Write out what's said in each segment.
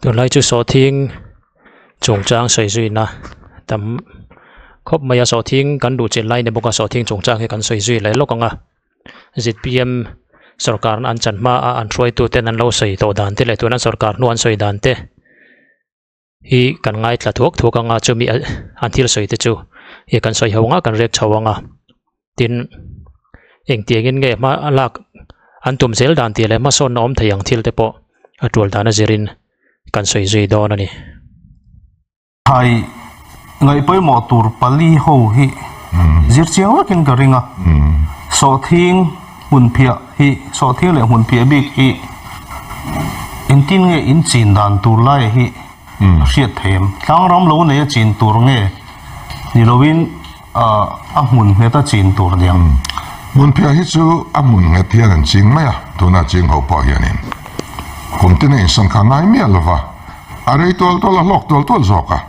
Tunlai chu sawhthing chungchang sawi zuina tam khawp mai a sawhthing kan duh chin lai ni bawk a sawhthing chungchang hi kan sawi zui leh lawk ang a zpm sorkar na an chan hma a an hruaitu ten an lo sawi tawh dan te leh tuna sorkar hnu an sawi dan te hi kan ngaithla thuak thuak ang a chumi an thil sawi te chu ih kan sawi ho ang a kan rek chho ang a tin engtiang in nge hma a lak an tum zel dan tih leh hmasawnna awm thei ang thil te pawh a tul dan a zirin kan sawi zui dawn a ni. Thai ngaih pawimawh tur pali ho hi zir chiang vekin ka ring a, sawhthing hmunphiah hi sawhthing leh hmunphiah bik hi engtin nge in chin dan tur laia hi a hriat theih em? Tlangram lo neia chin tur nge ni loin a hmun nghet a chin tur niang? Hmunphiah hi chu a hmun nghet hian an ching mai a, tuna ching ho pawh hianin kum tin a insawn kha ngai miah lova, a rei tual tual a hlawk tual tual zawk a.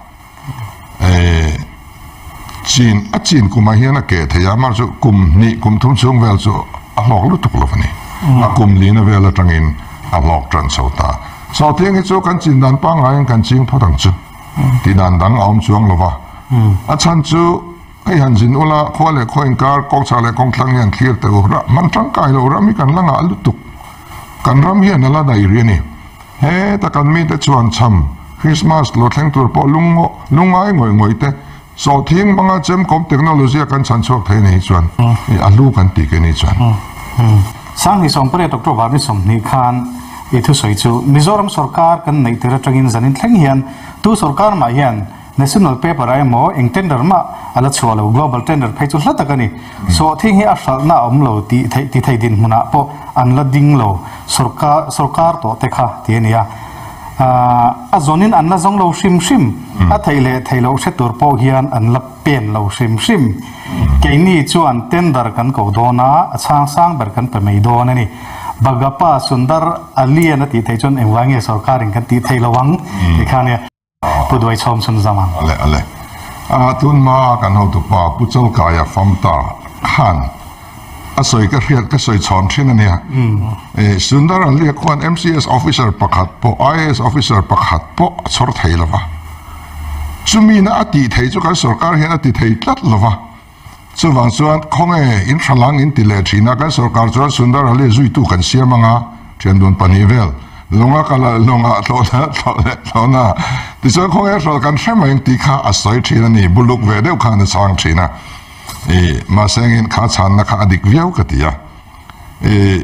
Chin a chin kumah hian a keh thei a, amaherawhchu kum hnih kum thum chhung vel chu a hlawk lutuk lo a ni. A kum lina vel atangin a hlawk tan chho ta. Sawthiang hi chu kan chin dan pangaiin kan ching phawt ang chu tih dan dang a awm chuang lo va. A chhan chu hei han zin ula khua leh khua inkar kawngchhak leh kawngthlang hian thlir teh u rah hman tangkai lo ram hi kan la ngah lutuk. Kan ram hian a la daih rih a ni. Heta kan mite chuan cham Christmas lo thleng tur pawh lung lungai ngawih ngawih te sawhthing hmanga chemkawm technology a kan chhan chhuak thei ni hi chuan i a hlu kan tih ke ni chuan. Sanghnih sawmpariat October ni 20 khan i thusawi chu Mizoram sorkar kan neih tir atangin zanin thleng hian tu sorkar mah hian National paper ah emaw eng tender mah a la chhuah lo, global tender phei chu hla tak a ni. Sawhthing hi a hralhna a awm lo tih theih ti thei dinhmunah pawh an la ding lo, sorkar sorkar tawh te kha ti a ni a. A zawnin an la zawng lo hrim hrim, a theih leh theih loh hre tur pawh hian an la pen lo hrim hrim. Keini chuan tender kan ko dawn a, a chhang sang ber kan pe mai dawn a ni. Bagapa Sundar Alian a tih theih chuan engvai nge sorkarin kan tih theih lo ang tih kha a nia. Pu Duai Chhawm chhun zam ang. Ale ale. A tun hma kan hotupa Pu Chalkaia Famta khan a sawi ka hriat ka sawi chhawn thin a nia. E Sundar Alia khuan MCS officer pakhat pawh IAS officer pakhat pawh a chhawr thei lova. Chumina a tih thei chu kan sorkar hian a ti thei tlat lova. Chuvang chuan khawnge in hralang in ti leh thin a, kan sorkar chuan Sundar Ali zuitu kan siam anga thian dun pahnih vel lawnga kal a lawngah thlawhna thlawh leh thlawhna tichuan khawnge hral kan hre mai ang tih kha a sawi thin a ni, buluk ve deuh khan a chhang thin a, i mahse engin kha chhanna kha a dik viau ka ti a, i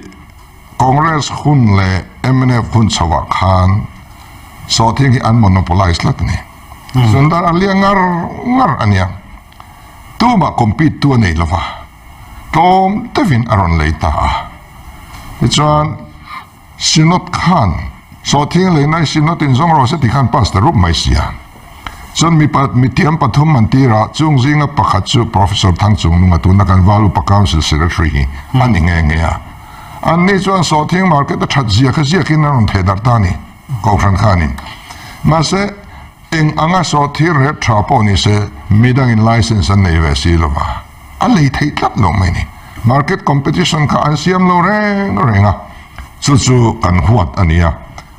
Congress hun leh mnf hun chhoah khan sawhthing hi an monopolize tlat a ni, Sundar Ali a ngar ngar a nia. Tumah compete tu a nei lova, tlawm deuhin a rawn lei ta a. Tichuan, Synod khan sawhthing lei nai Synod in zawng rawh se ti khan pass ta rup mai si a. Chuan mi mithiam pathum an tir a, chung zinga pakhat chu Professor Thangchungnunga tuna kan Val Upa Council Secretary hi a ni nghe nghe a. Anni chuan sawhthing market a that zia kha ziakin an rawn theh darh ta a ni, Kohhran khanin. Mahse, Eng anga sawhthir rep tha pawh ni se, midangin license an nei ve si lova, a lei theih tlat lo mai ni. Market competition kha an siam lo reng reng a, chu chu kan huat a nia.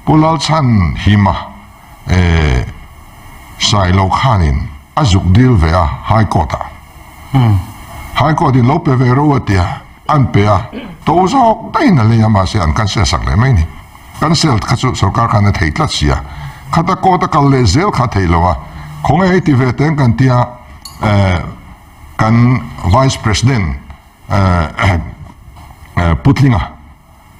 Pu Lalchhan Hima eh Sailo khanin a zuk deal ve a High Court ah. High Court in lo pe ve ro a tia, an pe a, to zawk daihin a lei a, mahse an cancel sak leh mai ni. Kan sel kha chu sorkar khan a thei tlat sia, khata court a kal leh zel kha a theih lo a, khawnge hei ti ve teng kan tia kan vice president Putlinga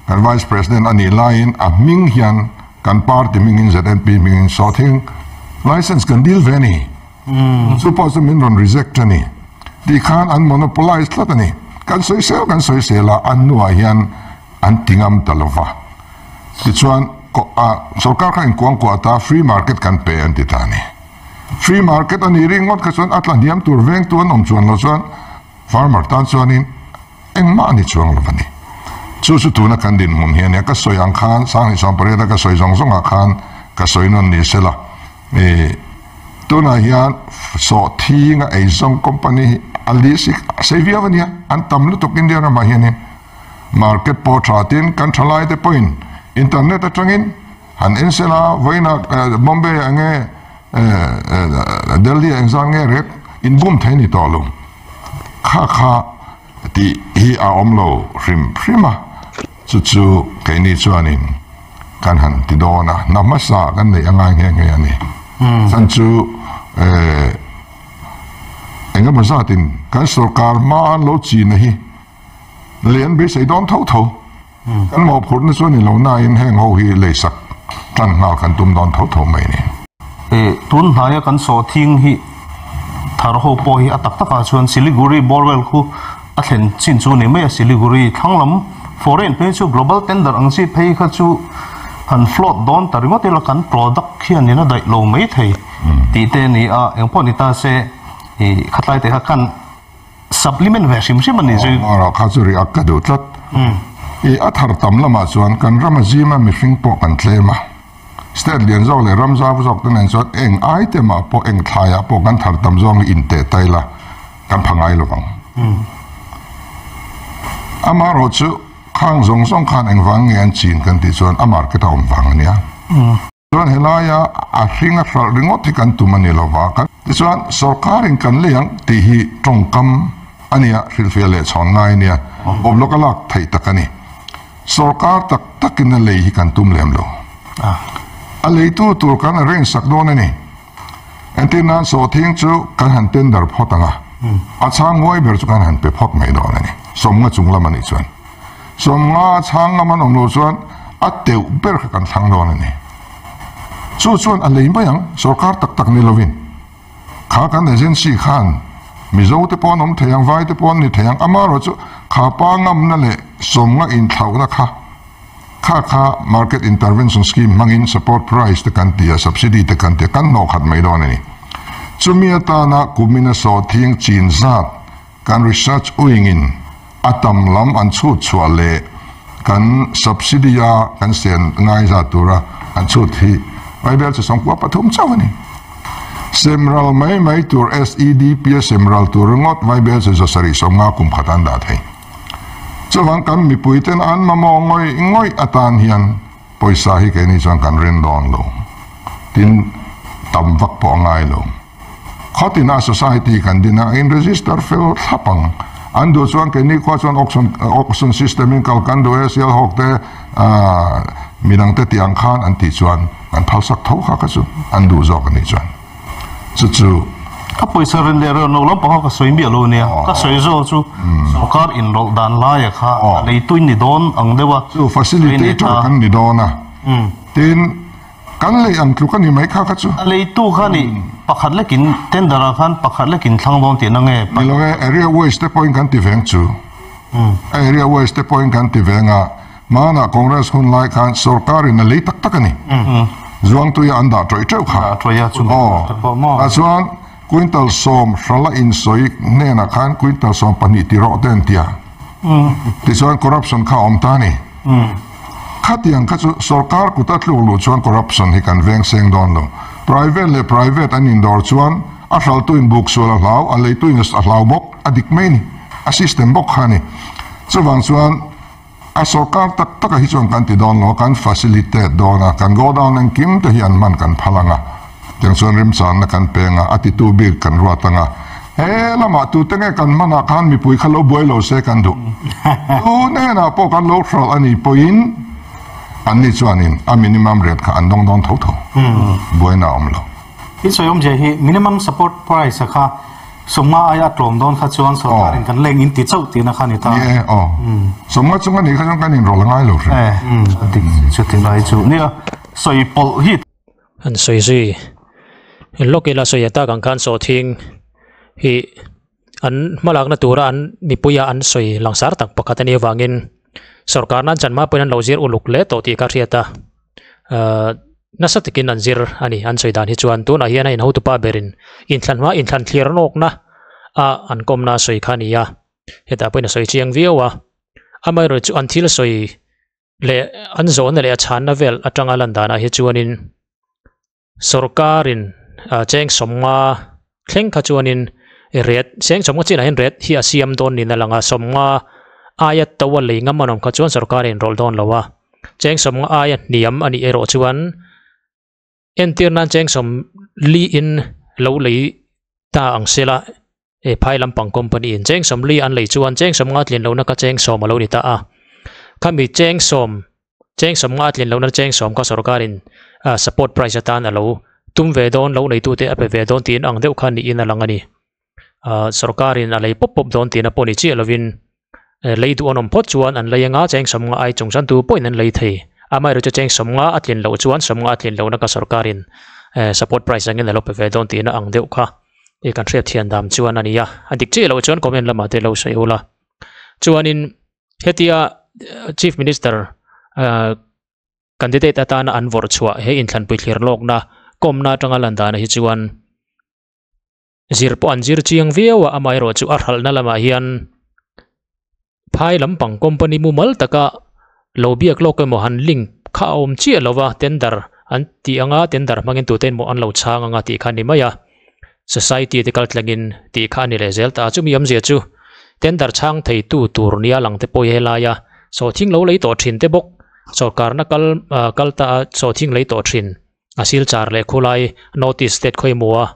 kan vice president a nih laiin a hming hian kan party hmingin ZNP hmingin sawhthing license kan dil ve a ni, chu pawh chu min rawn reject a ni tih khan an monopolize tlat a ni, kan sawisel kan sawisel a, an hnuah hian an ti ngam ta lo va. Tichuan, sorkar kha inkuangkuah ta free market kan pe an ti ta a ni. Free market a nih ringawt kha chuan a tla hniam tur vengtu an awm chuan lo chuan farmer tan chuanin engmah a ni chuang lo va ni. Chu chu tuna kan dinhmun hi a nia. Ka sawi ang khan 2018 a ka sawi zawng zawngah khan ka sawi nawn ni sela. Tunah hian sawhthinga eizawng company hi a list hi a sei viau a nia. An tam lutuk India ramah hianin. Market pawh tha tin kan tha lai te pawhin internet atangin Han en sela vawiina Bombay ah nge Delhi ah engzat nge rate in bum thei ni tawh lo. Kha kha tih hi a awm lo hrim hrim a, chu chu keini chuanin kan han ti dawn a, hna hmasa kan neih a ngai nghe nghe a ni. Chhan chu engemaw zatin kan sorkar hma an lo china hi lei an beisei dawn tho tho. Kan mawhphurhna chu a ni lo nain heng ho hi leisak tan nghal kan tum dawn tho tho mai a ni. Tun hnaia kan sawhthing hi thar ho pawh hi a tak takah chuan Siliguri borewell khu a thlen chin chu ni mai a, Siliguri thlang lam foreign phei chu global tender ang chi phei kha chu han float dawn ta ringawt ila kan product hian in a daih lo mai thei tih te a ni a, engpawh ni ta se khatlai te kha kan Supplement ve hrim hrim a ni zui. Aw, kha chu ri a ka duh tlat. I a thar tam lamah chuan kan ram a zim a mihring pawh kan tlem a. State lian zawk leh ram zau zawk te nen chuan eng ai te mah pawh eng thlaiah pawh kan thar tam zawng hi inteh ta ila kan pha ngai lo vang. Amaherawh chu khang zawng zawng khan engvang nge an chin kan tih chuan a market a awm vang a nia. Chuan helaia a hring a hralh ringawt hi kan tum a ni lo va, kan. Tichuan, sorkarin kan lei ang tih hi tawngkam a nia, hrilhfiah leh chhawn ngai a nia, awm lawk a lak theih tak a ni. Sorkar tak takin a lei hi kan tum lem lo. A leitu tur kan arrange sak dawn a ni. Entir nan sawhthing chu kan han tender phawt ang a, a chhang nguai ber chu kan han pe phawt mai dawn a ni, sawmnga chung lam a nih chuan. Sawmnga chhang ngam an awm lo chuan a teuh ber kha kan thlang dawn a ni. Chu chuan a lei mai ang, sorkar tak tak ni lovin. Kha kan agency khan Mizo te pawh an awm thei ang, Vai te pawh an ni thei ang, amaherawh chu kha pa ngamna leh sawmnga inthlauhna kha kha kha market intervention scheme hmangin support price te kan ti a, subsidy te kan ti a, kan hnawh khat mai dawn a ni. Chumi atana kumina sawhthing chin zat Kan research uingin a tam lam an chhut chhuah leh kan subsidy a kan sen ngai zat tura an chhut hi Bible chu 13 chauh a ni. Semral mai mai tur SEDP a semral tur ringawt Bible chu 750 kum khat an dah thei. Chuvang kan mipui ten an mamawh ngawih ngawih atan hian pawisa hi keini chuan kan rin dawn lo. Tin, tam vak pawh a ngai lo. Khawtina society kan din a, in register fel thlap ang. An duh chuan keini khua chuan auction auction system in kal kan duh e, Sialhawk te midang te tih ang khan an tih chuan kan phalsak tho kha kha chu an duh zawk a nih chuan. Chu chu. Ka pawisa rin leh reuh lo lampang kha ka sawi miah lo nia, ka sawi zawk chu sorkar inrawlh dan laia kha a leitu in ni dawn ang deuh a. Chu facilitator kan ni dawn a, tin Kan lei ang tluk a ni mai kha kha chu. A leitu kha nih pakhat lekin tender ah khan pakhat lekin thlang dawn tihna nge? Ni lo e, area wise te pawhin kan ti veng chu. Area wise te pawhin kan ti veng a, hmanah Congress hun lai khan sorkarin a lei tak tak a ni. Zuangtuia an dah tawih teuh kha. Dah tawih a chu. Aw, ah chuan quintal sawm hrala insawi hnenah khan quintal 12 ti rawh te an ti a. Tichuan corruption kha a awm ta a ni. Khatiang kha chu sorkar kuta tluk luh chuan corruption hi kan veng seng dawn lo. Private leh private an indawr chuan a hraltuin buk sual a hlau, a leituin a hlau bawk, a dik mai a ni. A system bawk kha a ni. Chuvang chuan a sorkar tak taka hi chuan kan ti dawn lo, kan facilitate dawn a, kan go down engkim te hi an hman kan phal ang a. Tiang chuan remchanna kan peng a, a titu bik kan ruat ang a. He lamah tute nge kan hmanah khan mipui kha lo buai lo se kan duh. Tu hnenah pawh kan lo hralh a nih pawhin anni chuanin a minimum rate kha an dawng dawn tho tho. Buaina a awm lo. I sawi awmzia hi minimum support price a kha 50 aia tlawm dawn kha chuan sorkarin kan leng in ti chauh tihna kha a ni ta. Ni e, aw. 50 chunga nih kha chuan kan inrawlh a ngai lo hrim. E, a dik chuti lai chu. Nia, sawi pawlh hi. An sawi zui lawk ila sawi tak ang khan sawhthing hi an hmalakna tura an mipuia an sawi langsar tak pakhat a nih avangin sorkar nan chanma pawhin an lo zir uluk hle tawh tih ka hriat a ahh nasa takin an zir a ni an sawi dan hi chuan tunah hian a inhotupa berin inthlan hma inthlan thlir nawkna a an kawmna a sawi kha a ni a hetah pawhin a sawi chiang viau a amaherawhchu an thil sawi. Leh an zawhna leh a chhanna vel atanga lan danah hi chuanin sawrkarin ah cheng 50 thleng kha chuanin ret cheng 50 chinah hian ret hi a siam dawn niin a lang a 50 aia to a lei ngam an awm kha chuan sawrkarin rawlh dawn lo a. Cheng 50 aia hniam a nih erawh chuan entir nan cheng 40 in lo lei ta ang sela e phai lampang company in cheng 40 an lei chuan cheng 50 tlin lohna kha cheng 10 a lo ni ta a. Khami cheng 10 cheng 50 tlin lohna cheng 10 kha sorkarin support price atan a lo tum ve dawn lo neitute a pe ve dawn tiin ang deuh kha niin a lang a ni. Sorkarin a lei pawp pawp dawn tiin a pawh ni chiah lovin lei duh an awm phawt chuan an lei anga cheng 50 ai chung chuan tu pawhin an lei thei. Amaherawhchu cheng 50 a tlin loh chuan 50 a tlin lohna kha sorkarin support price angin a lo pe ve dawn tiin a ang deuh kha i kan hriat thian dam chuan a ni a. A dik chiah loh chuan comment lamah te lo sawi ula. Chuanin hetia Chief Minister candidate atana an vawrh chhuah he inthlanpui thlir lawkna kawmna atanga lan dana hi chuan zir pawh an zir chiang viau a, amaherawh chu a hralhna lamah hian phai lampang company mumal taka lo biak lawk emaw han link kha a awm chiah lova tender an tih anga tender hmangin tute emaw an lo chhang anga tih kha a ni mai a. Society te kal tlangin tih kha a ni leh zel ta a, chumi awmzia chu tender chhang thei tu tur nia lang te pawh hi helai a sawhthing lo lei tawh thin te bawk sorkarna kal kal ta a sawhthing lei tawh thin a silchar leh khulai notice state khawimaw a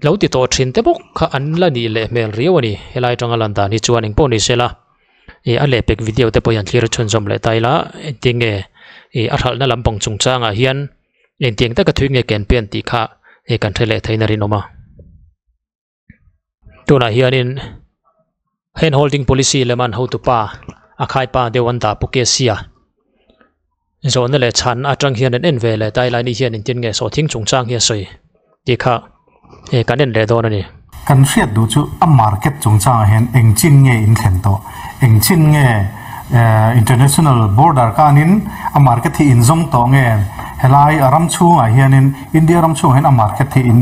lo ti tawh thin te bawk kha an la nih leh hmel riau a ni helai atanga lan dan hi chuan engpawh ni sela ih a lehpek video te pawh hi an thlir chhunzawm leh ta ila engtin nge ih a hralhna lampang chungchangah hian engtiang taka thui nge ken pen tih kha ih kan hre leh theiin a rinawm a tunah hianin hand holding policy lem an hotupa a khaipa deuh an dah puke sia zawhna leh chhan atang hian an en ve leh ta helai ni hian engtin nge sawhthing chungchang hi a sawi tih kha ih kan en leh dawn a ni. Kan hriat duh chu a market chungchangah hian eng chin nge in thlen tawh, eng chin nge international border kanin a market hi in zawng tawh nge helai a ram chhungah hianin India ram chhungah hian a market hi in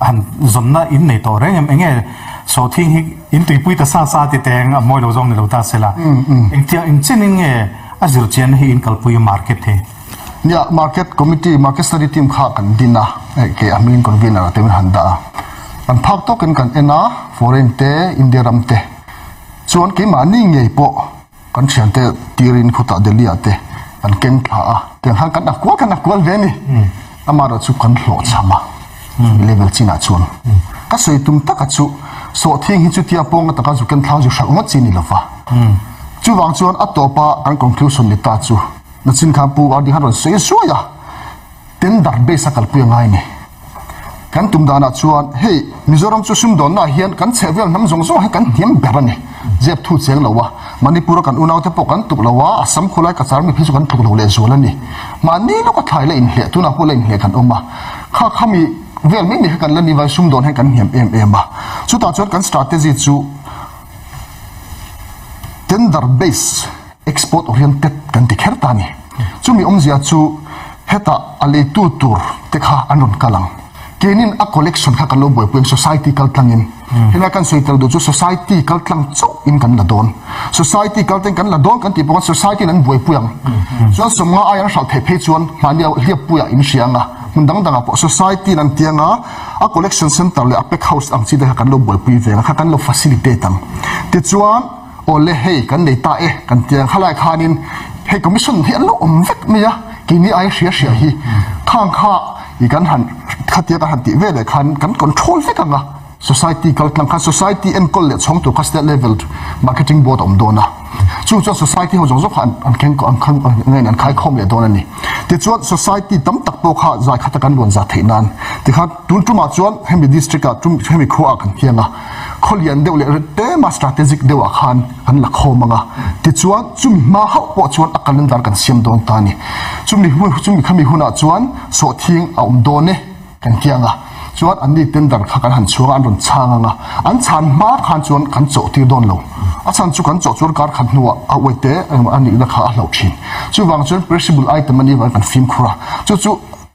han zawnna in nei tawh reng em, eng nge sawhthing hi in tuipui ta sa sa ti teng a mawi lo zawng ni lo ta sela, engtiang eng chinin nge a zirchianna hi in kalpui market hi. Nia, Market Committee, Market Study Team kha kan din a, hei ke a hmingin Convener ah te min han dah a. Kan phak tawkin kan en a, foreign te, India ram te. Chuan keimahni ngei pawh kan thiante tirin khutah Delhi ah te kan keng thla a, tiang khan kan akual kan akual ve a ni. Amaherawh chu kan hlawhchham a, chumi level chinah chuan. Ka sawi tum taka chu sawhthing hi chutia pawnga taka zu ken thlang zu hralh ngawt chi ni lova. Chuvang chuan a tawpa kan conclusion ni ta chu, Nachin khan Pu Ardi khan rawn sawi zuai a, tender base a kalpui a ngai ni. Kan tum danah chuan hei Mizoram chu sumdawnnaah hian kan chhehvel hnam zawng zawng hi kan hniam ber a ni. Zep thu cheng lo a, Manipur a kan unaute pawh kan tuk lo a, Assam khawlai Cachar mi phei chu kan tluk lo lehzual a ni. Mahni lawka thlai la inhleh, tunah pawh la inhleh kan awm a, kha khami vel mai mai kha kan la ni vai sumdawn hian kan hniam em em a. Chutah chuan kan strategy chu tender base, Export oriented kan ti kher ta a ni. Chumi awmzia chu hetah a leitu tur te kha an rawn kal ang. Keinin a collection kha kan lo buaipui ang society kal tlangin. Helai kan sawi tel duh chu society kal tlang chauh in kan la dawn. Society kal ten kan la dawn kan tih pawh khan society in an buaipui ang. Chuan sawmnga aia an hralh theih phei chuan mahni hliappuiah in hria ang a, hmun dang dangah pawh society in an ti ang a, a collection centre leh a pack house ang chi te kha kan lo buaipui ve ang a, kha kan lo facilitate ang. Tichuan. Awle hei kan nei ta e kan ti ang khalai khanin hei commission hi an lo awm vek mai a keini ai hria hria hi khang kha i kan han khatia kan han tih vel leh khan kan control vek ang a society kal tlang khan society enkawl leh chhawng tur kha state level marketing board a awm dawn a chung chuan society ho zawng zawng kha an keng an khan an khai khawm leh dawn a ni tichuan society tam tak pawh kha zai khata kan luan za theih nan tikhan tun tumah chuan hemi district ah tum hemi khua ah kan hiang a. Khawlian deuh leh tlema strategic deuh ah khan an la khawm ang a, tichuan chumi hma hauh pawh chuan a calendar kan siam dawn ta a ni. Chumi chumi khami hunah chuan sawhthing a awm dawn e kan ti ang a, chuan anni tender kha kan han chhuang a, an rawn chhang ang a, an chhan hma khan chuan kan chawh tir dawn lo. A chhan chu kan chawh chuan kar khat hnuah a uaite a nihna kha a hlauh thin. Chuvang chuan perishable item a nih avangin kan fimkhur a, chu chu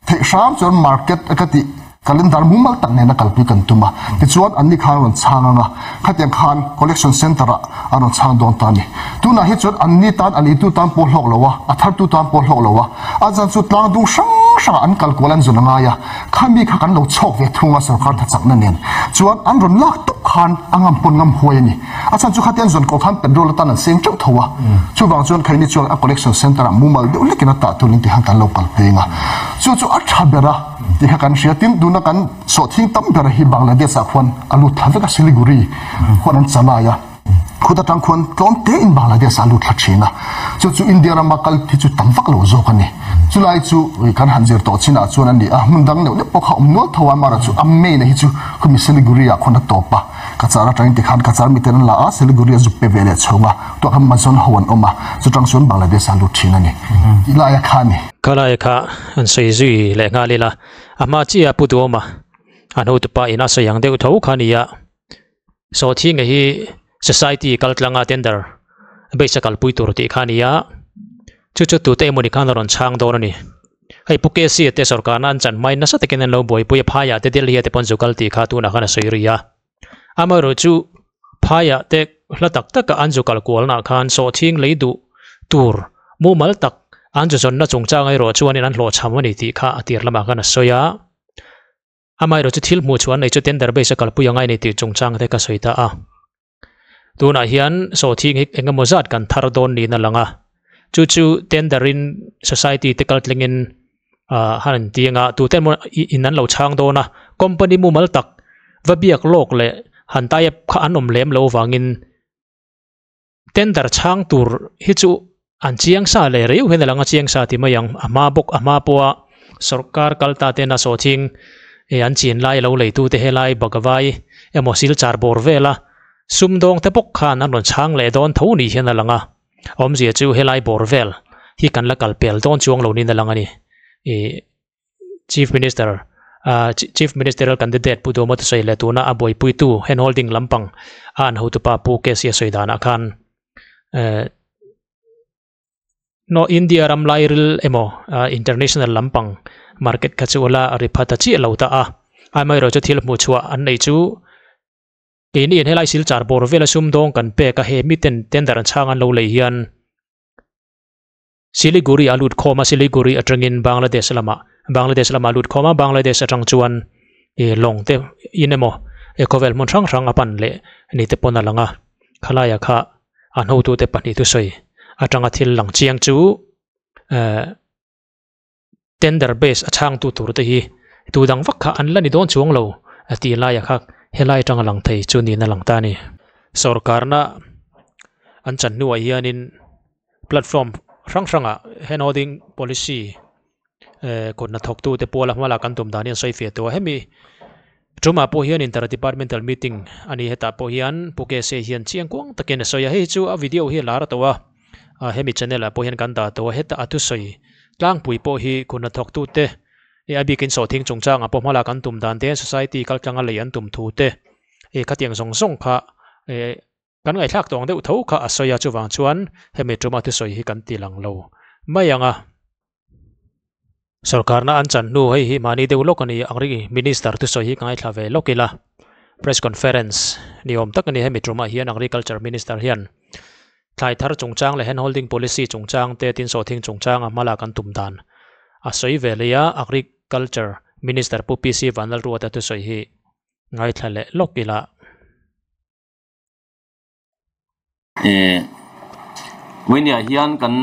theih hram chuan market ka tih Calendar mumal tak nena kalpui kan tum a, tichuan anni khan a rawn chhang ang a, khatiang khan collection centre ah a rawn chhang dawn ta a ni. Tunah hi chuan anni tan a leitu tan pawh hlawk lo a, a thartu tan pawh hlawk lo a, a zan chu tlang dung hrang hrang an kal kual an zawn a ngai a, khami kha kan lo chhawk ve thung a sorkar tha chakna nen chuan an rawn lak tawp khan a ngam pawn ngam huai a ni. A chhan chu khati an zawn kawh khan petrol atan an seng teuh tho a, chuvang chuan khaini chuan a collection centre ah mumal deuh lekin a tah turin ti khan kan lo kal peng a, chu chu a tha ber a ti kha kan hria. Tin, tuna kan sawhthing tam ber hi Bangladesh ah khuan a lut thla vek a, Siliguri khuan an chalai a. Khut atang khuan tlawm tein Bangladesh ah lut thla thin a, chu chu India rama kal hi chu tam vak lo zawk a ni. Chulai chu kan han zir tawh chinah chuan a ni a, hmun dang neuh neuh pawh kha awm nual tho a, amaherawhchu a main a hi chu khumi Siliguri ah khuan a tawp a, Cachar atangin tikhan Cachar miten an la a, Siliguri a zuk pe ve leh chhung a, tuah khan Mazon ho an awm a, chutang chuan Bangladesh ah lut thin a ni tih laia kha a ni. Khalai kha an sawi zui leh nghal ila, a hma chiah a pu duhawm a, an hotupa in a sawi ang deuh tho kha a ni a. Sawhthing hi society kal tlanga tender base a kalpui tur tih kha a ni a, chu chu tute emawni khan a rawn chhang dawn a ni. Hei Pu KC te sawrkarna an chan hmain nasa takin an lo buaipui a, phaiah te Delhi ah te pawn zu kal tih kha tunah khan a sawi ri a. Amaherawhchu phaiah te hla tak taka an zu kal kualnaah khan sawhthing lei duh tur mumal tak an zu zawnna chungchang erawh chuanin an hlawhchham a ni tih kha a tir lamah khan a sawi a. Amaherawh chu thil hmuh chhuah an nei chu tender base a kalpui a ngai ni tih chungchang te ka sawi ta a. Tunah hian sawhthing hi eng emaw zat kan thar dawn niin a lang a, chu chu tender in society te kal tlingin ah han an ti anga tute emaw in an lo chhang dawn a, company mumal tak va biak lawk leh han tie up kha an awm lem lo vangin Tender chhang tur hi chu an chiang sa leh reu hian a lang a chiang sa ti mai ang a hma bawk a hma pawha sawrkar kal ta tena sawhthing eh an chin lai lo leitu te helai bagavai emaw silchar bawr vela sumdawng te bawk khan an rawn chhang leh dawn tho ni hian a lang a awmzia chu helai bawr vel hi kan la kal pel dawn chuang lo niin a lang a ni ih. Chief Minister ah Chief Ministerial Candidate Pu Duhmawta sawi leh tuna a buaipuitu hand holding lampang a an hotupa Pu KC a sawi danah khan eh no India ram lairil emaw ah international lampang market kha chu la ri pha ta chiah lo ta a, amaherawhchu chu thil hmuh chhuah an nei chu keini in helai silchar bawr vela sumdawng kan pek a he miten tender an chhang an lo lei hian. Siliguri a lut khawm a, Siliguri atangin Bangladesh lamah, Bangladesh lamah a lut khawm a, Bangladesh atang chuan ih lawng te in emaw eh khawvel hmun hrang hrang a pan leh ni te pawn a lang a, khalaia kha an hotute pahnih thusawi atanga thil lang chiang chu eh tender base a chhangtu tur te hi tu dang vak kha an la ni dawn chuang lo a tih laia kha helai atanga lang thei chu niin a lang ta a ni. Sorkarna an chan hnuah hianin platform hrang hrangah hand holding policy eh kut hnathawktu te puala hma lak an tum dan hi an sawi fiah tawh a hemi tumah pawh hian inter departmental meeting a ni hetah pawh hian Pu Kese hian chiang kuang takin a sawi a hei chu a video hi a lar tawh a. ah hemi channel ah pawh hian kan dah tawh a heta a thusawi tlangpui pawh hi kut hnathawk tute eh a bikin sawhthing chungchang ah pawh hma lak an tum dan te society kal tlanga lei an tum thu te eh khatiang zawng zawng kha eh kan ngaihthlak tawng deuh tho kha a sawi a chuvang chuan hemi tuma thusawi hi kan ti lang lo mai ang a. Sorkarna an chan hnu hei hi mahni deuh lawk a ni ang ri Minister thusawi hi ka ngaithla ve lawk ila. Press conference ni awm tak a ni hemi tumah hian Agriculture Minister hian thlai thar chungchang leh hand holding policy chungchang te tin sawhthing chungchang a hmalak an tum dan a sawi ve leh a Agriculture Minister Pu PC Vanlalruata thusawi hi ngaithla leh lawk ila. Vawinia hian kan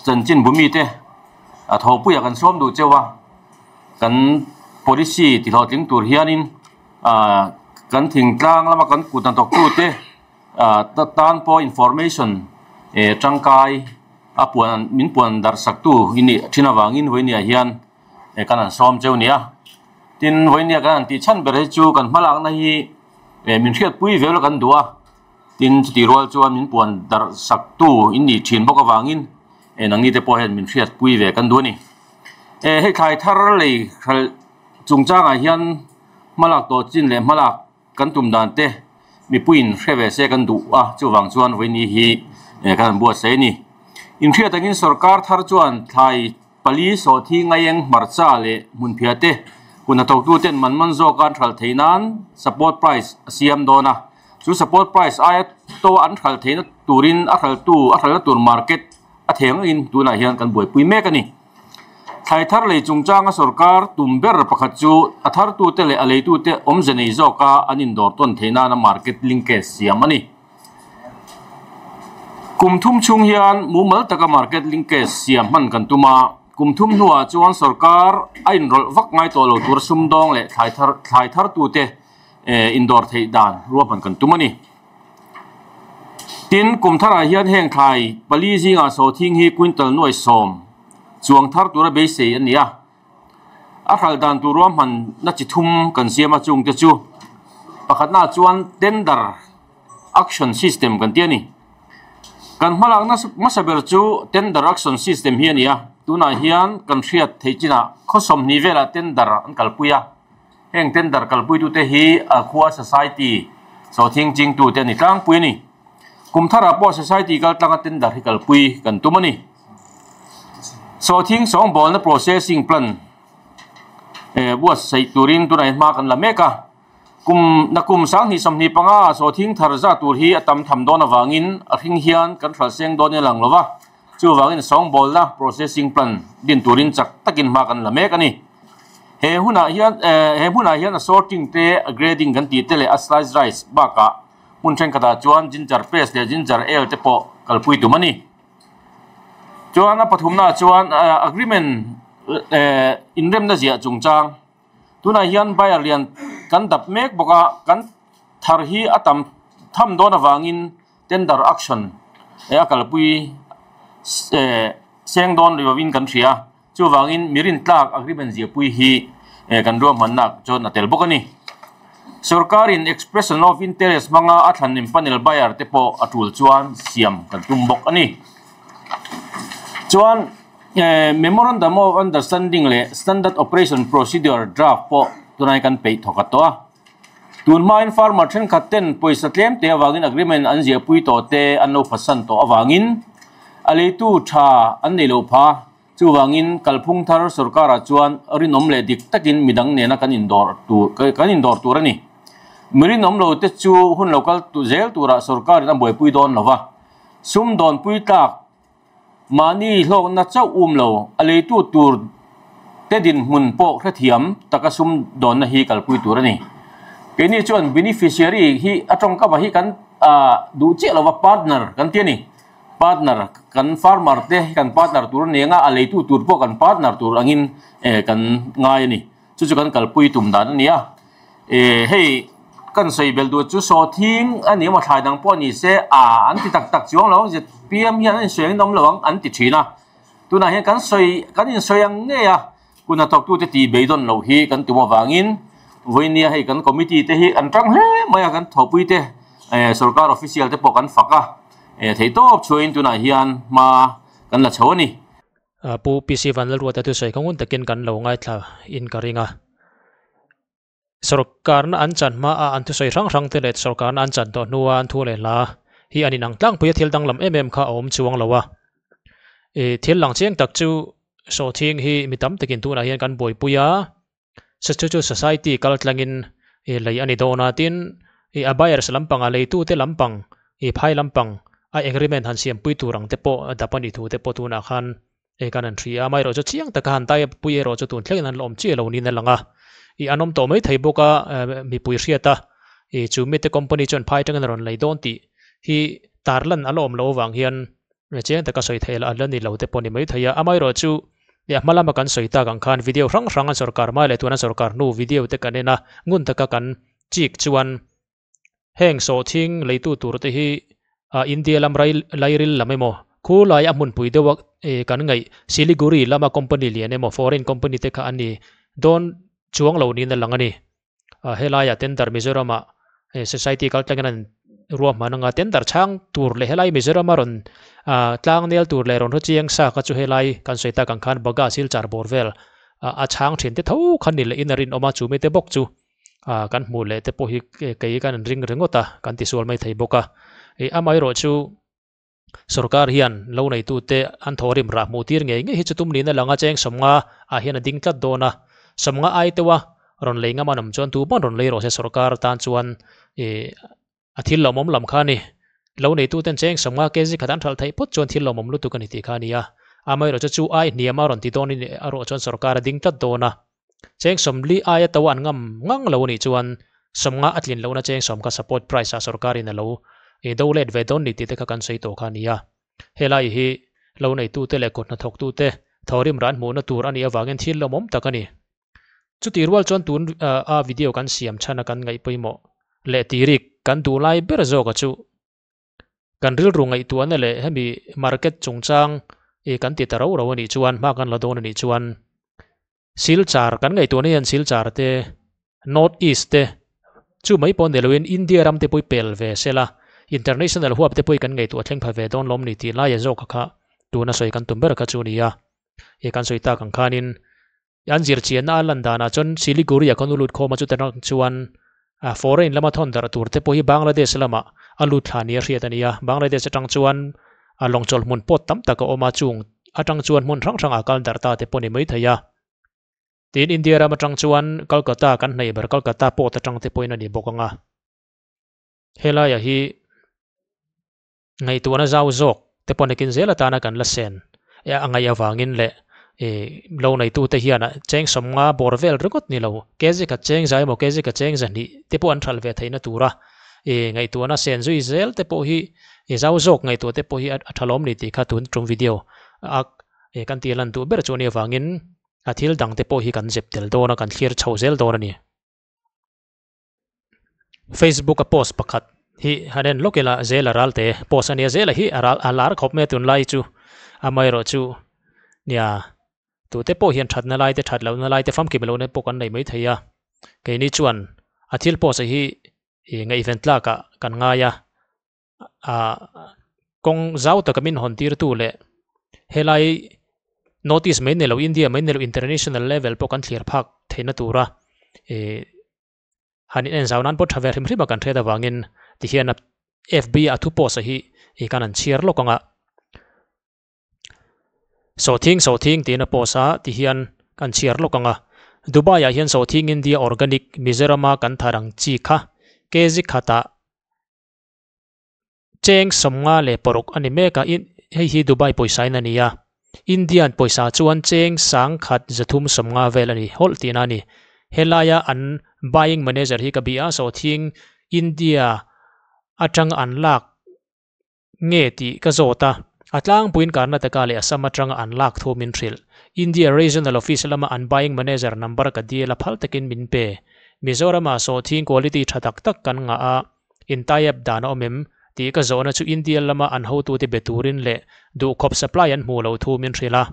chanchin bumi te a thawhpuiah kan sawm duh cheu a, kan policy ti hlawhtling tur hianin kan thingtlang lama kan kut hnathawktu te tan pawh information tangkai a puan min puan darh saktu i nih thin avangin vawinia hian kan han sawm cheu nia. Tin, vawinia kan han tih chhan ber hi chu kan hmalakna hi. Eh min hriatpui vel a kan duh a, tin chutih rual chuan min puan darh saktu in nih thin bawk avangin eh nangni te pawh hian min hriatpui ve kan duh a ni. Eh hei thlai thar lei hralh chungchangah hian hmalak tawh chin leh hmalak kan tum dan te mipuiin hre ve se kan duh a, chuvang chuan vawiini hi eh kan han buatsaih a ni. Inhriat angin sorkar thar chuan thlai Pali sawhthi ngaieng hmarcha leh hmunphiah te hun hnathawktu ten man man zawk an hralh theih nan support price a siam dawn a. Chu support price aia to an hralh theihna turin a hralhtu a hralhna tur market a theng angin tunah hian kan buaipui mek a ni. Thlai thar lei chungchanga sorkar tum ber pakhat chu a thartute leh a leitute awmze nei zawka an indawr tawn theih nana market linkage siam a ni. Kum thum chhung hian mumal taka market linkage siam hman kan tum a, kum thum hnuah chuan sorkar a inrawlh vak ngai tawh lo tur sumdawng leh thlai thar thlai thartute indawr theih dan ruahman kan tum a ni. Tin, kum tharah hian heng thlai pali zingah sawhthing hi quintal nuai sawm chuang thar tura beisei a ni a. A hralh dan tur ruahmanna chi thum kan siam a chungte chu pakhatnaah chuan tender auction system kan ti a ni. Kan hmalakna hmasa ber chu tender auction system hi a ni a, tunah hian kan hriat theih chinah khaw sawmhnih velah tender an kalpui a. Heng tender kalpuitute hi a khua society sawhthing chingtute a ni tlangpui a ni. Kum tharah pawh society kal tlanga tender hi kalpui kan tum a ni. Sawhthing sawngbawlna processing plant buatsaih turin tunah hian hma kan la mek a. Kum nakum 2025 ah sawhthing thar zah tur hi a tam tham dawn avangin a hring hian kan hralh seng dawn in a lang lo va. Chuvangin sawngbawlna processing plant din turin chak takin hma kan la mek a ni. He hunah hian he hmunah hian a sorting te, a grading kan tih te leh a sliced rice bakah hmun thenkhatah chuan ginger paste leh ginger ale te pawh kalpui tum a ni. Chuan a pathumnaah chuan agreement inremna ziah chungchang tunah hian buyer lian kan dap mek bawk a, kan thar hi a tam tham dawn avangin tender auction a kalpui seng dawn riau in kan hria. Chuvangin mi rintlak agreement ziahpui hi kan ruahmannak chuan a tel bawk a ni. Sorkarin expression of interest hmanga a thlan empanel buyer te pawh a tul chuan siam kan tum bawk a ni. Chuan memorandum of understanding leh standard operation procedure draft pawh tunai kan peih thawk a tawh a. Tun hmain farmer thenkhat ten pawisa tlem te avangin agreement an ziahpui tawh te an lo phatsan tawh avangin a leitu tha an nei lo pha. Chuvangin kalphung thar sorkarah chuan rinawm leh dik takin midang nena kan indawr tur kan indawr tur a ni. Mi rinawm lo te chu hun lo kal zel turah sorkarin a buaipui dawn lo va. Sum dawnpui tlak mahni hlawkna chauh um lo a leitu tur te dinhmun pawh hrethiam taka sum dawnna hi kalpui tur a ni. Keini chuan beneficiary hi a tawngkam ah hi kan duh chiah lo va partner kan ti a ni. Partner kan farmer te kan partner tur a ni anga a leitu tur pawh kan partner tur angin kan ngai a ni. Chu chu kan kalpui tum dan a ni a. Hei kan sawi bel duh chu sawhthing a ni emaw thlai dang pawh ni se a an ti tak tak chuang lo ang zpm hian an insawi angin awm lo ang an ti thin a. Tunah hian kan sawi kan insawi ang ngei a kun a thawktute tih beidawn loh hi kan tum avangin vawinia hei kan committee te hi an tang hle mai a kan thawhpui te sorkar official te pawh kan fak a. Theihtawp chhuahin tunah hian hma kan la chho a ni. Pu PC Vanlalruata thusawi kha ngun takin kan lo ngaithla in ka ring a. Sorkarna an chan hma a an thusawi hrang hrang te leh sorkarna an chan tawh hnua an thu leh hla hi an inang tlangpui a thil danglam em em kha a awm chuang lo a. Thil lang chiang tak chu sawhthing hi mi tam takin tunah hian kan buaipui a. Chu chu society kal tlangin ih lei a ni dawn a tin ih a buyers lampang a leitute lampang ih phai lampang a agreement han siampui tur ang te pawh a dap a ni thu te pawh tunah khan ih kan han hria a amaherawh chu chiang taka han tai pui erawh chu tun thlengin an la awm chiah lo niin a lang a ih an awm tawh mai thei bawk a mipui hriat a ih chu mite company chuan phai atangin a rawn lei dawn tih hi tarlan a la awm loh avang hian Chiang taka sawi theih lah an la ni lo te pawh ni mai thei a, amaherawh chu leh a hma lama kan sawi tak ang khan video hrang hrang an sawrkar hma leh tuna sawrkar hnu video te kan en a, ngun taka kan chik chuan heng sawhthing leitu tur te hi ah India lam rai lairil lam emaw khulai a hmunpui deuh a eh kan ngaih Siliguri lama company lian emaw foreign company te kha an ni dawn chuang lo niin a lang a ni. Ah helaiah tender Mizoramah eh society kal tlangin an ruahman anga tender chhang tur leh helai Mizorama rawn ah tlang nel tur leh rawn hre chiang sa kha chu helai kan sawi tak ang khan Baga Silchar bawr vel ah a chhang thin te tho kha ni leh in a rinawm a chumi te bawk chu ah kan hmuh leh te pawh hi kei kan ring ringawt a kan tisual mai thei bawk a ih amaherawh chu. Sorkar hian lo neitute an thawhrim rah hmuh tir ngei ngei hi chu tum niin a lang a, cheng sawmnga ah hian a ding tlat dawn a, sawmnga ai deuha rawn lei ngam an awm chuan tu pawn rawn lei rawh se sorkar tan chuan ih a thil lawmawm lam kha a ni. Lo neituten cheng sawmnga kg khat an hralh theih phawt chuan thil lawmawm lutuk a ni tih kha a ni a. Amaherawhchu chu ai hniam a rawn ti dawn in erawh chuan sorkar a ding tlat dawn a. Cheng 40 aia to an ngam ngang lo anih chuan 50 a tlin lohna cheng 10 kha support price ah sorkarin a lo do let ve dawn ni tih te kha kan sawi tawh kha a ni a. Helai hi lo neitute leh kut hnathawktute thawhrim ran hmuhna tur a nih avangin thil lawmawm tak a ni. Chutih rual chuan tun a video kan siam chhana kan ngaih pawimawh leh tirik kan duh lai ber zawka chu kan rilru ngaihtuahna leh hemi market chungchang i kan ti ta rau rau a nih chuan hma kan la dawn a nih chuan Silchar kan ngaihtuahna hian Silchar te North East te chu mai pawh ni loin India ram te pawh i pel ve sela international huap te pawh i kan ngaihtuah thleng pha ve dawn lawm ni tih laia zawk kha tuna sawi kan tum ber kha chu a ni a. He kan sawi tak ang khanin an zir chianna a lan danah chuan Siliguri a khawn u lut khawm a chuta rang chuan foreign lama thawn darh tur te pawh hi Bangladesh lamah a lut thla nia hriat a ni a. Bangladesh atang chuan a lawngchawlh hmun pawt tam tak a awm a, chung atang chuan hmun hrang hrangah kal darh ta te pawh ni mai thei a. Tin, India ram atang chuan Kolkata kan hnaih ber Kolkata port atang te pawhin a ni bawk ang a. Helaiah hi ngaihtuahna zau zawk te pawh nakin zel atana kan la sen a ngaih avangin leh ih lo neitute hian cheng 50 bawr vel ringawt ni lo kg khat cheng za emaw kg khat cheng 200 te pawh an hralh ve theihna tura ih ngaihtuahna sen zui zel te pawh hi ih zau zawk ngaihtuah te pawh hi a tha lawm ni tih kha tun tum video a ih kan tih lan duh ber chu a nih avangin a thil dang te pawh hi kan zep tel dawn a kan thlir chho zel dawn a ni. Facebook a post pakhat hi han en lawk ila zel a ral te post a nia zel a hi a ral a lar khawp mai a tunlai chu amaherawh chu nia tute pawh hian thatna lai te that lohna lai te famkim lohna pawh kan nei mai thei a keini chuan a thil post a hi ih ngaihven tlak ah kan ngai a ah kawng zau taka min hawn tir tu leh helai notice mai ni lo India mai ni lo international level pawh kan thlir phak theihna tura ih han in en zau nan pawh tha ve hrim hrim a kan hriat avangin tihian a fb a thu post a hi ih kan han chhiar lawk ang a sawhthing sawhthing tiin a post a tihian kan chhiar lawk ang a Dubai ah hian sawhthing India organic Mizoram a kan thar ang chi kha kg khatah Cheng 56 a ni mek a, hei hi Dubai pawisa in a ni a, Indian pawisa chuan cheng 1350 vel a ni hawlh tihna a ni. Helaia an buying manager hi ka bih a, sawhthing India atang an lak nge tih ka zawt a, a tlangpuiin Karnataka leh Assam atanga an lak thu min hrilh. India Regional Office lama an buying manager number ka dil a phal takin min pe. Mizorama sawhthing quality tha tak tak kan ngah a, In tie up dan a awm em? tih ka zawhna chu India lama an hotute be turin leh duhkhawp supply an hmuh loh thu min hrilh a.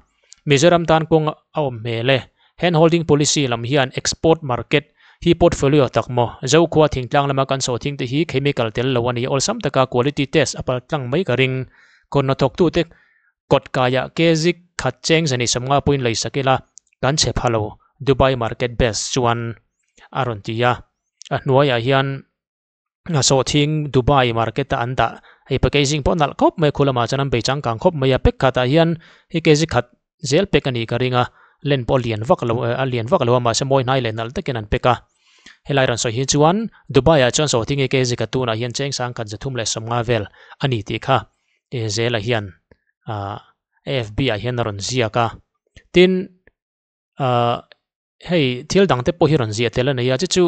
Mizoram tan kawng a awm hmel e. Hand holding policy lam hian export market hi portfolio tak maw? Zokhua thingtlang lama kan sawhthing te hi chemical tel lo a ni awlsam taka quality test a pal tlang mai ka ring. Kawrhnathawktute kawt kaiah kg khat cheng 250 pawhin lei sak ila kan chhe pha lo Dubai market best chuan a rawn ti a. A hnuaiah hian a sawhthing Dubai market a an dah hei packaging pawh nalh khawp mai a khu lamah chuan an bei changkang khawp mai a pack khatah hian hei kg khat zel pack a nih ka ring a len pawh a lian vak lo a lian vak lo a mahse mawi hnai leh nalh takin an pack a helai rawn sawi hi chuan Dubai ah chuan sawhthing hei kg khat tunah hian cheng 1350 vel a ni tih kha zela hian ah F_B ah hian a rawn ziak a tin ah. Hei thil dang te pawh hi rawn ziah tel a nei a, chu chu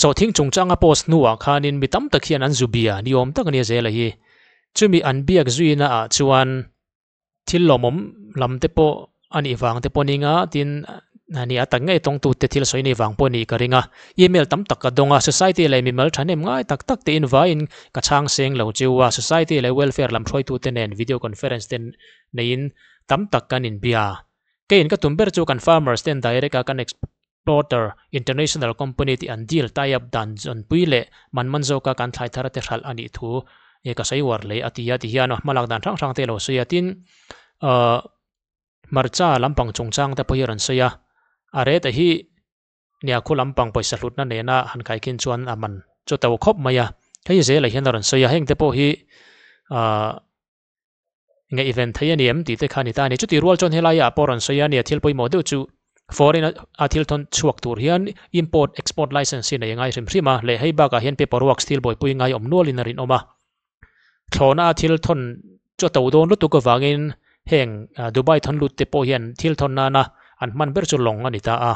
sawhthing chungchanga post hnuah khanin mi tam tak hian an zu bia ni awm tak a nia zela hi. Chumi an biak zuina ah chuan thil lawmawm lam te pawh a nih vang te pawh ning a, tin a ni a tak ngei tawngtu te thil sawi nei vang pawh a nih ka ring a. Email tam tak ka dawng a, society leh mimal thahnem ngai tak tak tein vaiin ka chhang seng lo chiu a, society leh welfare lam hruaitute nen video conference te neiin tam tak kan inbia. Keiin ka tum ber chu kan farmers ten direct a kan exporter international company tih an deal tie up dan zawnpui leh man man zawka kan thlai thar te hralh a nih thu e ka sawi uar leh a ti a ti hian a hmalak dan hrang hrang te lo sawi a tin ahh hmarcha lampang chungchang te pawh hi a rawn sawi a a rate hi nia khu lampang pawisa hlutna nena han khaikhin chuan a man chu to khawp mai a hei zela hian a rawn sawi a heng te pawh hi ahh. Ngaihven thei a ni em tih te kha a ni ta a ni. Chutih rual chuan helai ah pawh rawn sawi a nia thil pawimawh deuh chu foreign a thil thawn chhuak tur hian import export license hi nei a ngai hrim hrim a leh hei bakah hian paper works thil buaipui ngai awm nualin a rinawm a. Thlawhna a thil thawn chu a to dawn lutuk avangin Heng Dubai thawn lut te pawh hian thil thawn nana an hman ber chu lawng a ni ta a.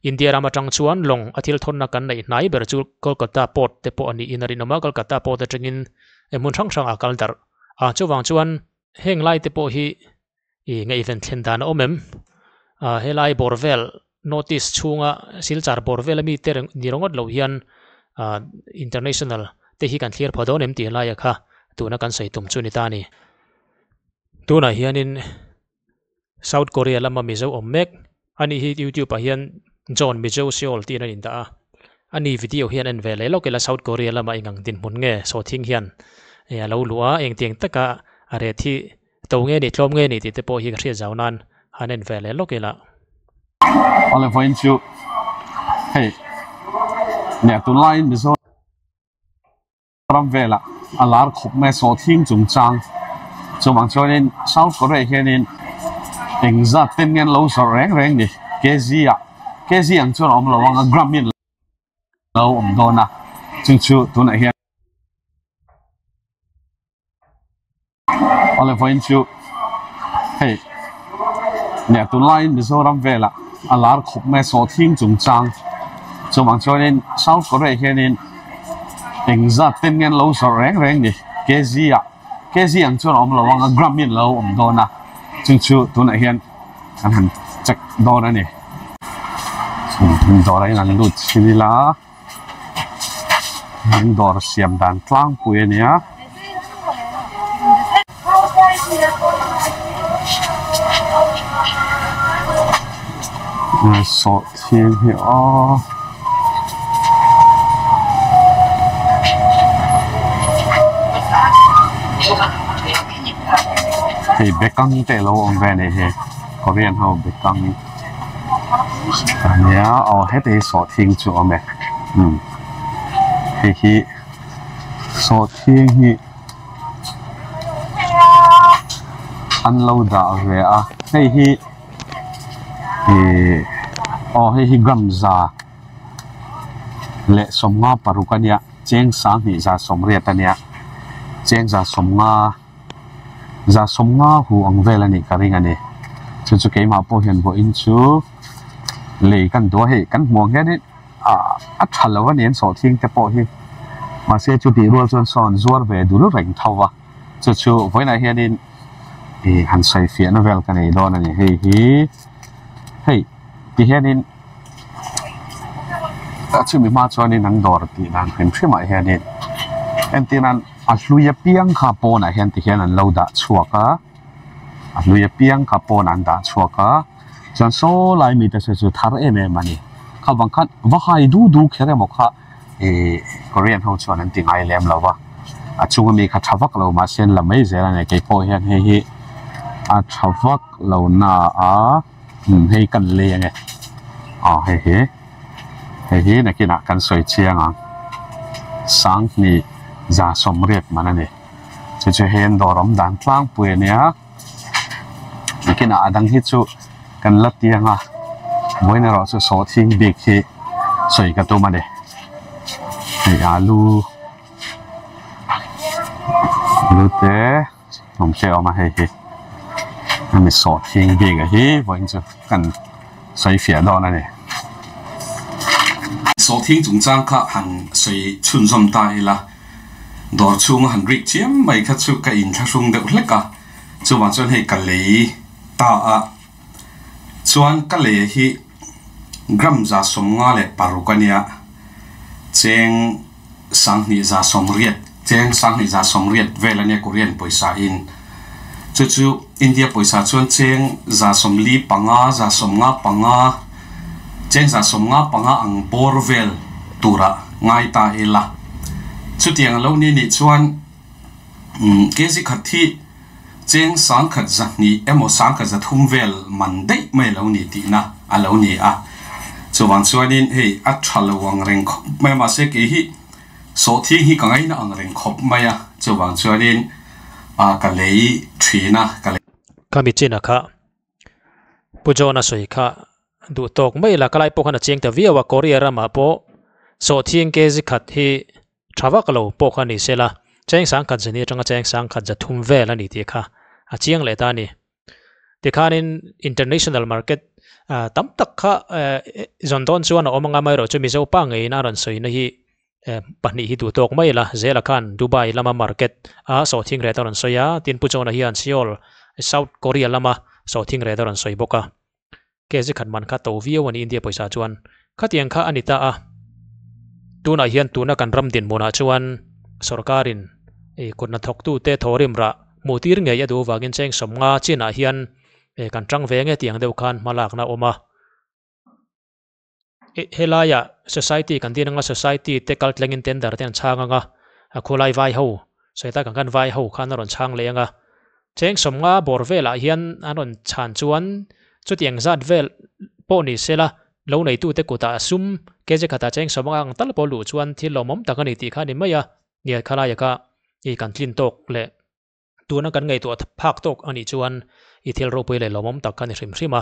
India ram atang chuan lawng a thil thawnna kan neih hnai ber chu Kolkata port te pawh a niin a rinawm a, Kolkata port atangin hmun hrang hrangah a kal darh a. Chuvang chuan heng lai te pawh hi i ngaihven thlen dan a awm em? Helai bawr vel notice chhunga silchar bawr vel ami te ni ringawt lo hian international te hi kan thlir pha dawn em tih laia kha tuna kan sawi tum chu ni ta a ni. Tunah hianin South Korea lama Mizo awm mek a nih hi YouTube ah hian John Mizo Seoul tiin an indah a, a ni video hian en ve leh lawk ila South Korea lama eng ang dinhmun nge sawhthing hian a lo luh a, engtiang taka a ret hi to nge ni tlawm nge ni tih te pawh hi ka hriat zau nan han en ve leh lawk ila. Awle vawiin chu hei nia tunlaiin Mizo. Ram velah a lar khawp mai a, sawhthing chungchang chuvang chuanin South Korea hianin engzat ten nge an lo zawrh reng reng ni kg ah kg ang chuan a awm lo ang a gram in lo awm dawn a chu chu tunah hian. Awle vawiin chu hei nia tunlaiin Mizoram velah a lar khawp mai a sawhthing chungchang chuvang chuanin South Korea hianin engzat ten nge an lo zawrh reng reng ni kg ah kg ang chuan a awm lo ang a gram in lo awm dawn a chu chu tunah hian kan han check dawn a ni dawrah hian an lut chhin ila. In dawr siam dan tlangpui a nia. Sawhthing hi aw hei bekang te alo awm ve a nih hi Korean ho bekang. Ania aw heti hi sawhthing chu a awm e umm hei hi sawhthing hi an lo dah ve a hei hi ihh aw hei hi gram za leh sawmnga paruk a nia cheng sanghnih za sawmriat a nia cheng za sawmnga. Za sawmnga hu ang vel a nih ka ring a ni. Chu chu keimah pawh hian vawiin chu lei kan duh a, hei kan hmuh ang hianin ah a tha lo a ni an sawhthing te pawh hi. Mahse chutih rual chuan sawn zuar ve dul reng tho va, chu chu vawiinah hianin ih han sawi fiahna vel ka nei dawn a ni. Hei hi hei ti hianin chumi hma chuanin an dawr tih dan hrim hrimah hianin entir nan. A hlui apiang kha pawnah hian ti hian an lo dah chhuak a, a hlui apiang kha pawnah an dah chhuak a, chuan saw lai mite sawi chu thar em em a ni. Kha vang khan va hai du du kher emaw kha ih Korean ho chuan an ti ngai lem lo va, a chunga mi kha tha vak lo mahse an la mai zel a ni. Kei pawh hian hei hi a tha vak lo na a, umm hei kan lei ange aw hei hi. Hei hi nakinah kan sawi chiang ang. Sanghnih za sawmriat man a ni. Chu chu hei an dawr awm dan tlangpui a nia. Nakinah a dang hi chu kan la tiang a, vawiin erawh chu sawhthing bik hi sawi ka tum a ni. Hei alu alu te awm se awm a hei hi hemi sawhthing bik a hi vawiin chu kan sawi fiah dawn a ni. Sawhthing chungchang kha han sawi chhunzawm ta ila, dawr chhunga han rik chiam mai kha chu ka inthlahrung deuh hlek a, chuvang chuan hei ka lei ta a, chuan ka lei hi gram 156 a nia, cheng 2180, cheng 2180 vel a nia Korean pawisa in. Chu chu India pawisa chuan cheng 45, 95, cheng 95 ang bawr vel tura ngai ta ila. Chutiang a lo ni nih chuan kg khat hi cheng 1100 emaw 1130 vel man daih mai a lo ni tihna a lo ni a. Chuvang chuanin hei a tha lo ang reng khawp mai a, mahse kei hi sawhthing hi ka ngaina ang reng khawp mai a, chuvang chuanin ka lei thin a, ka lei. Ka mi chin a kha Pu John a sawi kha duh tawk mai la, ka lai pawh khan a chiang ta viau a, Korea ramah pawh sawhthing kg khat hi tha vak lo pawh kha ni se la, cheng sangkhat zani atanga cheng sangkhat za thum vel a ni tih kha a chiang leh ta a ni. Tikhanin international market tam tak kha zawn dawn chuan a awm anga amaherawhchu Mizo pa ngeiin a rawn sawina hi pahnih hi duh tawk mai la. Zela khan Dubai lama market a sawhthing ret a rawn sawi a, tin Pu Chawna hian Seoul, South Korea lama sawhthing ret a rawn sawi bawk a. Kg khat man kha to viau a ni India pawisa chuan khatiang kha a ni ta a. Tunah hian tuna kan ram dinhmunah chuan sorkarin kut hnathawktute thawrim rah hmuh tir ngei a duh avangin cheng sawmnga chinah hian kan tang ve nge tiang deuh khan hmalakna a awm a. Helaiah society kan din anga society te kal tlengin tender te an chhang anga a khulai vai ho sawi tak ang khan vai ho khan a rawn chhang leh anga cheng sawmnga bawr velah hian an rawn chhan chuan chutiang zat vel pawh ni sela lo neitute kutah sum kg khatah cheng sawmnga ang tal pawh luh chuan thil lawmawm tak a ni tih kha a ni mai a nia khalaia kha i kan tlin tawk leh Tuna kan ngaihtuah phak tawk a nih chuan i thil ropui leh lawmawm tak kha ni hrim hrim a.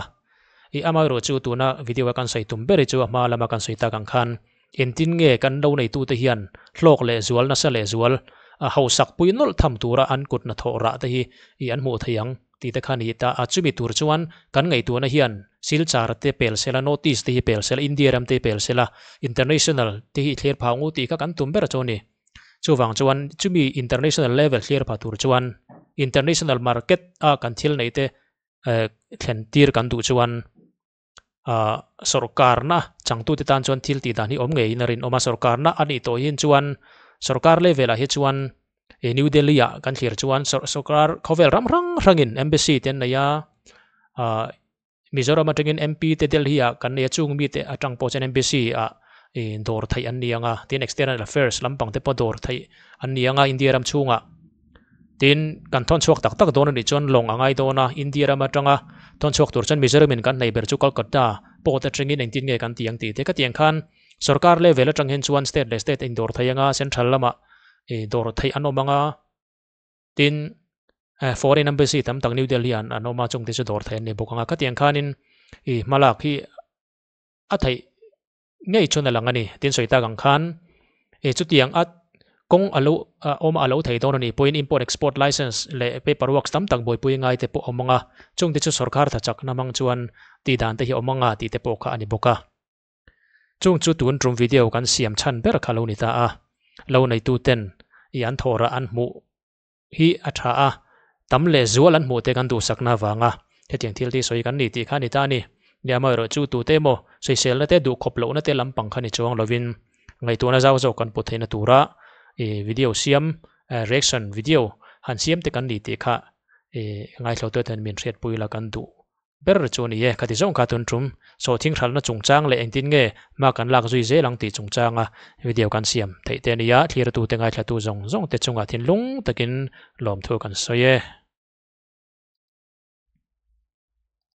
I amaherawh chu tuna video a kan sawi tum ber hi chu a hma lama kan sawi tak ang khan engtin nge kan lo neitute hian hlawk leh zual nasa leh zual a hausak pui nawlh tham tura an kut hnathawh rah te hi i an hmuh thei ang tih te kha ni ta a. Chumi tur chuan kan ngaihtuahna hian Silchar te pel sela, North East te hi pel sela, India ram te hi pel sela, International te hi i thlir phah ngu tih kha kan tum ber chu a ni. Chuvang chuan chumi international level thlir pha tur chuan international market a kan thil neih te thlen tir kan duh chuan ah sawrkarna changtute tan chuan thil tih dan hi awm ngeiin a rinawm a, sawrkarna a nih tawh hin chuan sawrkar level ah hi chuan ih New Delhi ah kan thlir chuan sawrkar khawvel ram hrang hrangin embassy te an nei a ah Mizoram atangin MP te Delhi ah kan nei a, chung mite atang pawh chuan embassy ah ih dawr theih an ni ang a, tin external affairs lampang te pawh dawr theih an ni ang a India ram chhungah. Tin kan thawn chhuak tak tak dawn a nih chuan lawng a ngai dawn a, India ram atanga thawn chhuak tur chuan Mizoram in kan hnaih ber chu Kolkata port atangin engtin nge kan tih ang tih te ka tih ang khan sorkar level atang hian chuan state leh state a indawr thei ang a, central lamah ih dawr theih an awm ang a. Tin, foreign embassy tam tak New Delhi ah an awm a, chungte chu dawr theih an ni bawk ang a. Khatiang khanin ih hmalak hi a theih ngei chuan a lang a ni. Tin, sawi tak ang khan ih chutiang a kawng a lo awm a lo thei dawn a nih pawhin import export license leh paper works tam tak buaipui ngai te pawh a awm ang a. Chungte chu sorkar tha chakna hmang chuan tih dan te hi a awm ang a tih te pawh kha a ni bawk a. Chung chu tun tum video kan siam chhan ber kha lo ni ta a, lo neitu ten i an thawhrah an hmuh hi a tha a, tam leh zual an hmuh te kan duhsakna avanga hetiang thil te sawi kan ni tih kha a ni ta a ni. Nia amaherawh chu tute emaw sawiselna te duh khawp lohna te lampang kha ni chuang lovin ngaihtuahna zau zawk kan put theihna tura i video siam reaction video han siam te kan ni tih kha i ngaithlo ten min hriatpui la kan duh Ber chu a ni e, khati zawng kha tun tum sawhthing hralhna chungchang leh engtin nge hma kan lak zui zel ang tih chungchanga video kan siam theih te a nia, thlirtute ngaithlatu zawng zawng te chungah thinlung takin lawmthu kan sawi e.